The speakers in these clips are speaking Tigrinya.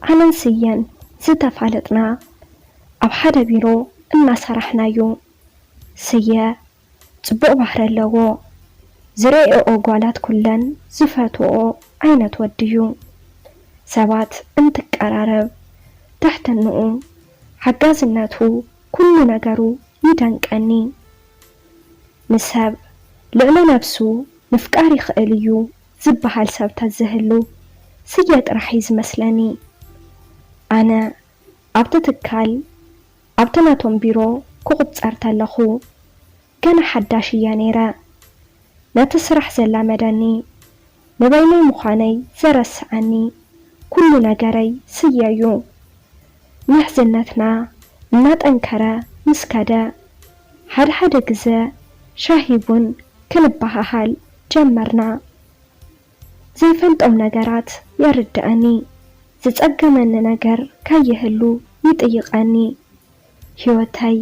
ኣነን ስየን ዝተፋለጥና ኣብ ሓደ ቢሮ እናሰራሕናዩ። ስየ ጽቡቕ ባህሪ ኣለዎ። ዝርእየኦ ጓላት ኩለን ዝፈትወኦ ዓይነት ወዲዩ። ሰባት እንትቀራረብ፣ ትሕትንኡ፣ ሓጋዝነቱ፣ ኩሉ ነገሩ ይደንቀኒ። ንሰብ ልዕሊ ነብሱ ምፍቃር ይኽእል እዩ ዝበሃል ሰብ ተዝህሉ ስየ ጥራሕ እዩ ዝመስለኒ። ኣነ ኣብቲ ትካል ኣብቲ ናቶም ቢሮ ክቑጸር ተለኹ ገና ሓዳሽ እየ ነይረ። ነቲ ስራሕ ዘላመደኒ፣ ንበይነይ ምዃነይ ዘረስዓኒ፣ ኩሉ ነገረይ ስየ እዩ። ምሕዝነትና እናጠንከረ ምስ ከደ፣ ሓደ ሓደ ግዘ ሻሂ ቡን ክንበሃሃል ጀመርና። ዘይፈልጦም ነገራት የርድኣኒ፣ ዝጸገመኒ ነገር ከይህሉ ይጥይቐኒ። ህይወተይ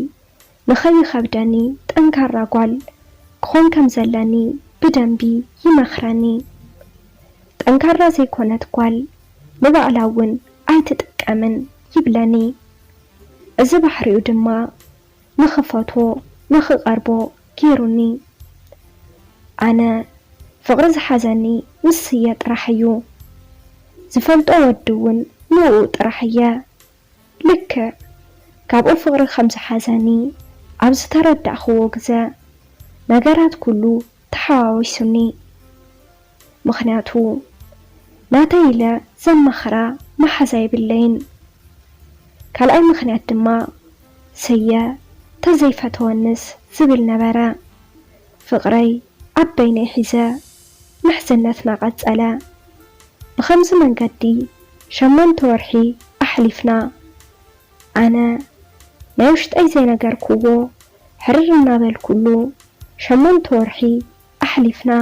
ንኸይኸብደኒ ጠንካራ ጓል ክኾን ከም ዘለኒ ብደንቢ ይመኽረኒ። ጠንካራ ዘይኮነት ጓል ንባዕላ እውን ኣይትጥቀምን ይብለኒ። እዚ ባህሪኡ ድማ ንኽፈትዎ ንኽቐርቦ ገይሩኒ። ኣነ ፍቕሪ ዝሓዘኒ ምስ ስየ ጥራሕ እዩ። ዝፈልጦ ወዲ እውን ንኡ ጥራሕ እየ። ልክዕ ካብኡ ፍቕሪ ከም ዝሓዘኒ ኣብ ዝተረዳእኽዎ ግዘ፣ ነገራት ኩሉ ተሓዋዊሱኒ። ምኽንያቱ ናተይ ኢለ ዘማኽራ መሓዛ የብለይን። ካልኣይ ምኽንያት ድማ፣ ስየ ተዘይፈተወንስ ዝብል ነበረ። ፍቕረይ ኣብ በይነይ ሒዘ ምሕዝነትና ቀጸለ። ብኸምዚ መንገዲ ሸሞንተ ወርሒ ኣሕሊፍና። ኣነ ናይ ውሽጠይ ዘይነገርክዎ ሕርር እናበልኩሉ ሸሞንተ ወርሒ ኣሕሊፍና።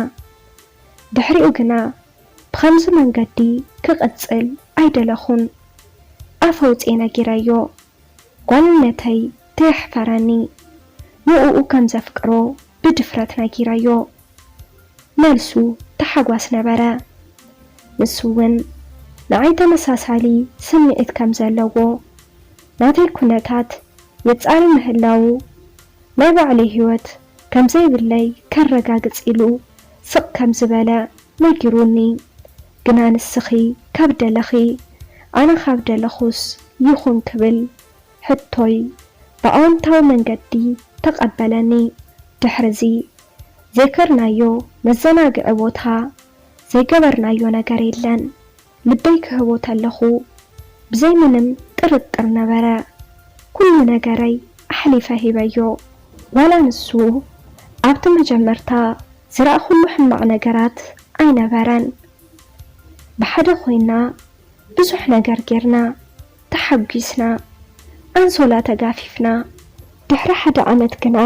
ድሕሪኡ ግና ብኸምዚ መንገዲ ክቕጽል ኣይደለኹን። ኣፍ ኣውጺኤ ነጊረዮ። ጓልነተይ ተየሕፈረኒ። ንእኡ ከም ዘፍቅሮ ብድፍረት ነጊረዮ። መልሱ ተሓጓስ ነበረ። ንሱ እውን ንዓይ ተመሳሳሊ ስምዒት ከም ዘለዎ፣ ናተይ ኩነታት የጻሪ ምህላዉ፣ ናይ ባዕለይ ህይወት ከም ዘይብለይ ከረጋግጽ ኢሉ ስቕ ከም ዝበለ ነጊሩኒ። ግና ንስኺ ካብ ደለኺ፣ ኣነ ካብ ደለኹስ ይኹን ክብል ሕቶይ ብኣወንታዊ መንገዲ ተቐበለኒ። ድሕርዚ ዘይከድናዮ መዘናግዒ ቦታ ዘይገበርናዮ ነገር የለን። ልበይ ክህቦ ተለኹ ብዘይ ምንም ጥርጥር ነበረ። ኩሉ ነገረይ ኣሕሊፈ ሂበዮ። ዋላ ንሱ ኣብቲ መጀመርታ ዝረኣኹሉ ሕማቕ ነገራት ኣይነበረን። ብሓደ ኮይና ብዙሕ ነገር ጌርና፣ ተሓጒስና፣ ኣንሶላ ተጋፊፍና። ድሕሪ ሓደ ዓመት ግና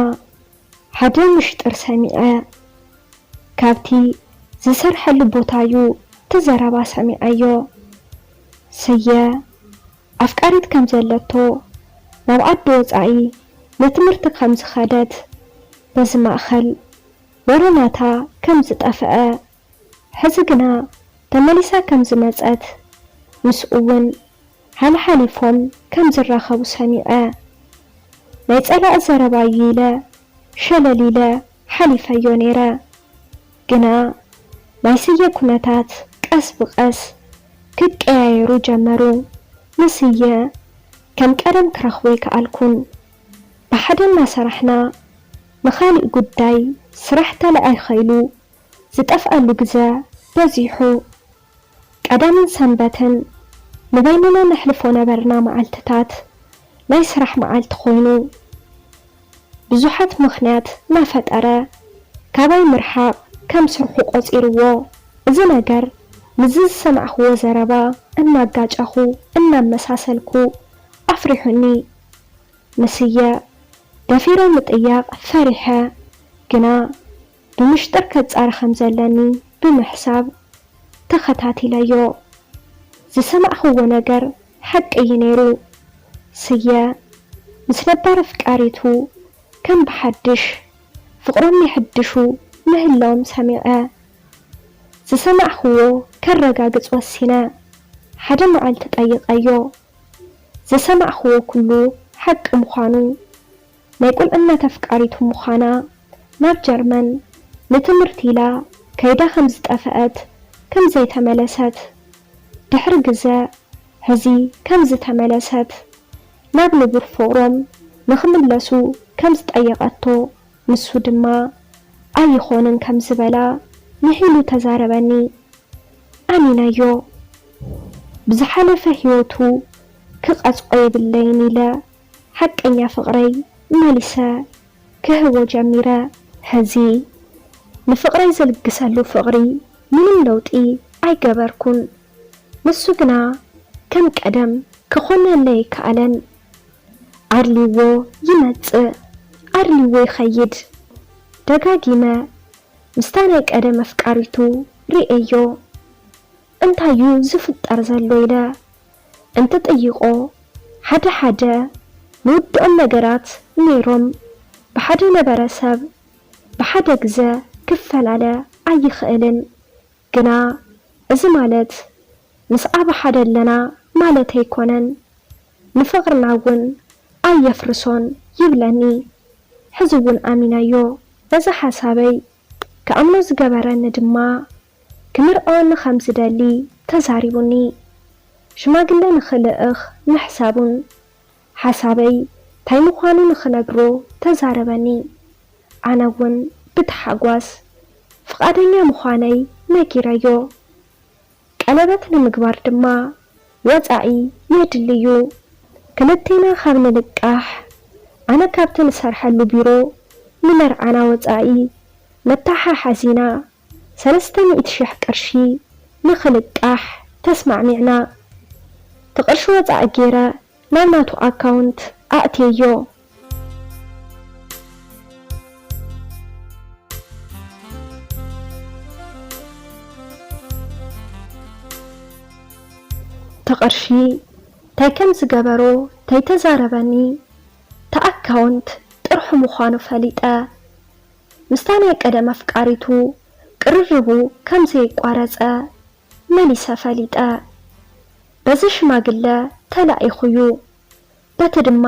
ሓደ ምሽጥር ሰሚዐ። ካብቲ ዝሰርሐሉ ቦታዩ እቲ ዘረባ ሰሚዐዮ። ስየ ኣፍቃሪት ከም ዘለቶ፣ ናብ ዓዲ ወጻኢ ንትምህርቲ ከም ዝኸደት፣ በዚ ማእኸል ወረ ናታ ከም ዝጠፍአ፣ ሕዚ ግና ተመሊሳ ከም ዝመጸት፣ ምስኡ እውን ሓልሓሊፎም ከም ዝራኸቡ ሰሚዐ። ናይ ጸላኢ ዘረባዩ ኢለ ሸለል ኢለ ሓሊፈዮ ነይረ። ግና ናይ ስየ ኩነታት ቀስ ብቐስ ክቀያየሩ ጀመሩ። ንስየ ከም ቀደም ክረኽቦ ኣይከኣልኩን። ብሓደ እናሰራሕና ንኻሊእ ጉዳይ ስራሕ ተለኣኢኸ ኢሉ ዝጠፍኣሉ ግዘ በዚሑ። ቀዳምን ሰንበትን ንበይንና ነሕልፎ ነበርና መዓልትታት ናይ ስራሕ መዓልቲ ኮይኑ፣ ብዙሓት ምኽንያት እናፈጠረ ካባይ ምርሓቕ ከም ስርሑ ቆጺርዎ። እዚ ነገር ምስዚ ዝሰማዕኽዎ ዘረባ እናጋጨኹ እናመሳሰልኩ ኣፍሪሑኒ። ንስየ ደፊረ ምጥያቕ ፈሪሐ፣ ግና ብምሽጥር ከጻሪ ከም ዘለኒ ብምሕሳብ ተኸታቲለዮ። ዝሰማዕኽዎ ነገር ሓቂ እዩ ነይሩ። ስየ ምስ ነባር ኣፍቃሪቱ ከም ብሓድሽ ፍቕሮም የሕድሹ ምህላዎም ሰሚዐ። ዝሰማዕኽዎ ከረጋግጽ ወሲነ። ሓደ መዓልቲ ጠይቐዮ። ዝሰማዕኽዎ ኩሉ ሓቂ ምዃኑ፣ ናይ ቁልዕነት ኣፍቃሪቱ ምዃና፣ ናብ ጀርመን ንትምህርቲ ኢላ ከይዳ ከም ዝጠፍአት፣ ከም ዘይተመለሰት፣ ድሕሪ ግዘ ሕዚ ከም ዝተመለሰት፣ ናብ ንቡር ፍቕሮም ንኽምለሱ ከም ዝጠየቐቶ፣ ንሱ ድማ ኣይኾንን ከም ዝበላ ምሒሉ ተዛረበኒ። ኣሚነዮ። ብዝሓለፈ ህይወቱ ክቐጽዖ የብለይን ኢለ ሓቀኛ ፍቕረይ መሊሰ ክህቦ ጀሚረ። ሕዚ ንፍቕረይ ዝልግሰሉ ፍቕሪ ምንም ለውጢ ኣይገበርኩን። ንሱ ግና ከም ቀደም ክኾነለይ ኣይከኣለን። ኣድልዎ ይመጽእ፣ ኣድልዎ ይኸይድ። ደጋጊመ ምስታ ናይ ቀደም ኣፍቃሪቱ ርእየዮ። እንታዩ ዝፍጠር ዘሎ ኢለ እንትጥይቖ፣ ሓደ ሓደ ንውድኦም ነገራት ነይሮም። ብሓደ ነበረ ሰብ ብሓደ ግዘ ክፈላለ ኣይኽእልን። ግና እዚ ማለት ምስኣ ብሓደ ኣለና ማለት ኣይኮነን። ንፍቕርና እውን ኣየፍርሶን ይብለኒ። ሕዚ እውን ኣሚነዮ። በዚ ሓሳበይ ክኣምኖ ዝገበረኒ ድማ ክምርዖኒ ከም ዝደሊ ተዛሪቡኒ። ሽማግለ ንኽልእኽ ምሕሳቡን ሓሳበይ እንታይ ምዃኑ ንኽነግሮ ተዛረበኒ። ኣነ እውን ብታሓጓስ ፍቓደኛ ምዃነይ ነጊረዮ። ቀለበት ንምግባር ድማ ወጻኢ የድሊ እዩ። ክልቴና ካብ ንልቃሕ፣ ኣነ ካብቲ ንሰርሐሉ ቢሮ ንመርዓና ወጻኢ መተሓሓዚና ሰለስተ ሚእቲ ሽሕ ቅርሺ ንኽልቃሕ ተስማዕሚዕና። እቲ ቅርሺ ወጻኢ ገይረ ናብ ናቱ ኣካውንት ኣእትየዮ። እቲ ቅርሺ እንታይ ከም ዝገበሮ ተይተዛረበኒ፣ እቲ ኣካውንት ጥርሑ ምዃኑ ፈሊጠ። ምስታ ናይ ቀደም ኣፍቃሪቱ ቅርርቡ ከም ዘየቋረጸ መሊሰ ፈሊጠ። በዚ ሽማግለ ተላኢኹ እዩ። በቲ ድማ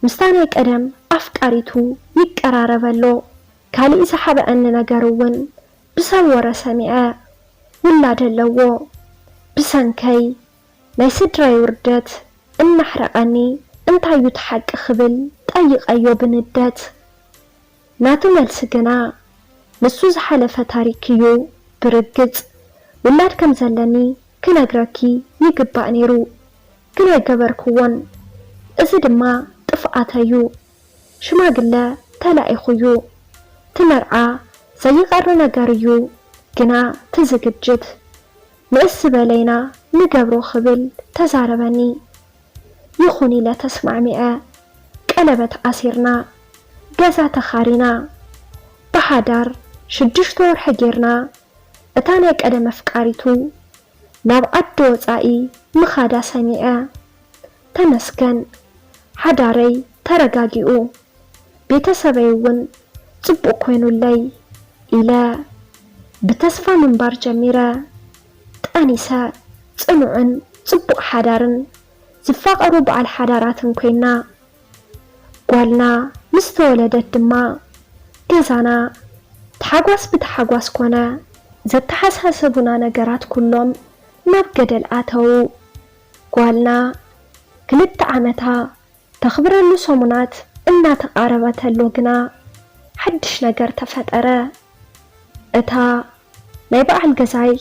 ምስታ ናይ ቀደም ኣፍቃሪቱ ይቀራረብ ኣሎ። ካሊእ ዝሓበአኒ ነገር እውን ብሰብ ወረ ሰሚዐ። ውላድ ኣለዎ። ብሰንከይ ናይ ስድራይ ውርደት እናሕረቐኒ፣ እንታይ እዩ እቲ ሓቂ ክብል ጠይቐዮ ብንደት። ናቱ መልሲ ግና፣ ንሱ ዝሓለፈ ታሪክ እዩ። ብርግጽ ውላድ ከም ዘለኒ ክነግረኪ ይግባእ ነይሩ፣ ግን ኣይገበርክዎን። እዚ ድማ ጥፍኣተይ እዩ። ሽማግለ ተላኢኹ እዩ። እቲ መርዓ ዘይቐሪ ነገር እዩ፣ ግና እቲ ዝግጅት ንእስ ዝበለ ኢና ንገብሮ ክብል ተዛረበኒ። ይኹን ኢለ ተስማዕሚዐ። ቀለበት ኣሲርና፣ ገዛ ተኻሪና፣ ብሓዳር ሽዱሽተ ወርሒ ጌርና። እታ ናይ ቀደም ኣፍቃሪቱ ናብ ዓዲ ወጻኢ ምኻዳ ሰሚዐ። ተመስገን፣ ሓዳረይ ተረጋጊኡ፣ ቤተሰበይ እውን ጽቡቕ ኮይኑለይ ኢለ ብተስፋ ምንባር ጀሚረ። ጠኒሰ፣ ጽኑዕን ጽቡቕ ሓዳርን ዝፋቐሩ በዓል ሓዳራትን ኮይና። ጓልና ምስ ተወለደት ድማ ገዛና ታሓጓስ ብታሓጓስ ኮነ። ዘተሓሳሰቡና ነገራት ኩሎም ናብ ገደል ኣተዉ። ጓልና ክልተ ዓመታ ተኽብረሉ ሰሙናት እናተቓረበ ተሎ ግና ሓድሽ ነገር ተፈጠረ። እታ ናይ በዓል ገዛይ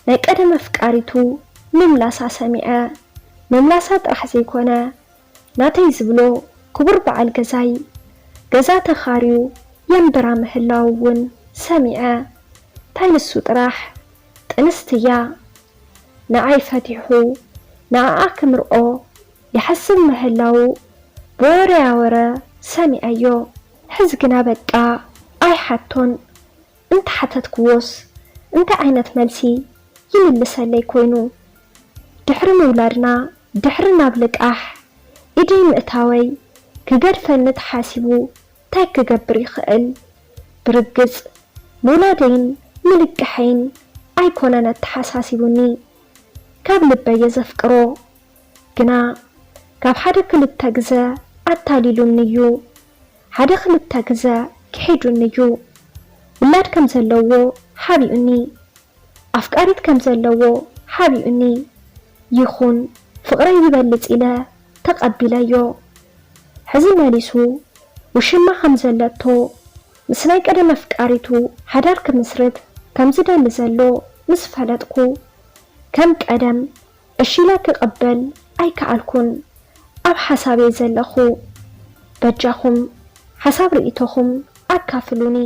ናይ ቀደም ኣፍቃሪቱ ምምላሳ ሰሚዐ። ምምላሳ ጥራሕ ዘይኮነ፣ ናተይ ዝብሎ ክቡር በዓል ገዛይ፣ ገዛ ተኻርዩ የንብራ ምህላዉ እውን ሰሚዐ። እንታይ ንሱ ጥራሕ ጥንስቲ እያ። ንዓይ ፈቲሑ ንዓኣ ክምርዖ ይሓስብ ምህላዉ ብወረያ ወረ ሰሚዐዮ። ሕዚ ግና በቃ ኣይሓቶን። እንተሓተትክዎስ እንታይ ዓይነት መልሲ ይምልሰለይ ኮይኑ? ድሕሪ ምውላድና፣ ድሕሪ ናብ ልቃሕ ኢደይ ምእታወይ ክገድፈኒ ተሓሲቡ እንታይ ክገብር ይኽእል? ብርግጽ ምውላደይን ምልቃሐይን ኣይኮነን ኣተሓሳሲቡኒ። ካብ ልበይ እየ ዘፍቅሮ። ግና ካብ ሓደ ክልተ ግዘ ኣታሊሉኒ እዩ። ሓደ ክልተ ግዘ ክሒዱኒ እዩ። ውላድ ከም ዘለዎ ሓቢኡኒ። ኣፍቃሪት ከም ዘለዎ ሓቢኡኒ። ይኹን ፍቕረይ ይበልፅ ኢለ ተቐቢለዮ። ሕዚ መሊሱ ውሽማ ከም ዘለቶ፣ ምስ ናይ ቀደም ኣፍቃሪቱ ሓዳር ክምስርት ከም ዝደሊ ዘሎ ምስ ፈለጥኩ፣ ከም ቀደም እሺ ኢለ ክቕበል ኣይከኣልኩን። ኣብ ሓሳብ እየ ዘለኹ። በጃኹም ሓሳብ ርእይቶኹም ኣካፍሉኒ።